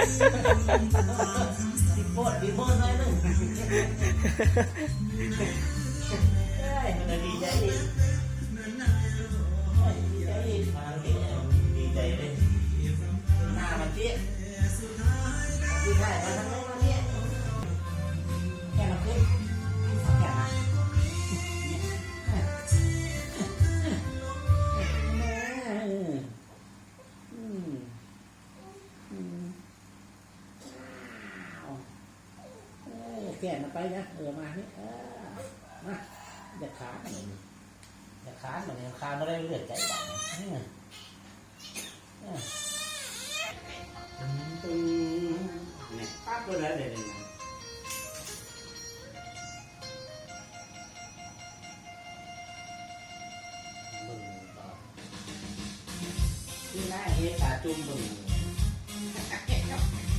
ດີໂພດ ດີໂພດໜ້ອຍໜຶ່ງ. ເອີຍ ມັນດີໃຈອີກ ດີໃຈອີກ ມາເດ້ ດີໃຈເດ້ ໜ້າມາເຈ ດີໃຈ ມາທາງນີ້ ມານີ້ ແກມາຂຶ້ນ ແກມາ ອືມ ອືມ ເອີ ແຂນອອກໄປນະ ເອີ ມານີ້ ເອີ ມາ ຢ່າຂານ ຢ່າຂານ ມັນຂານບໍ່ໄດ້ເລືອດໃຈບາດນີ້ ເອີ ເອີ ນີ້ ປັບເລີຍເດ້ນີ້. ເບິ່ງຕໍ່ ຄືນາເຮັດຕາຈຸ່ມເບິ່ງ ເ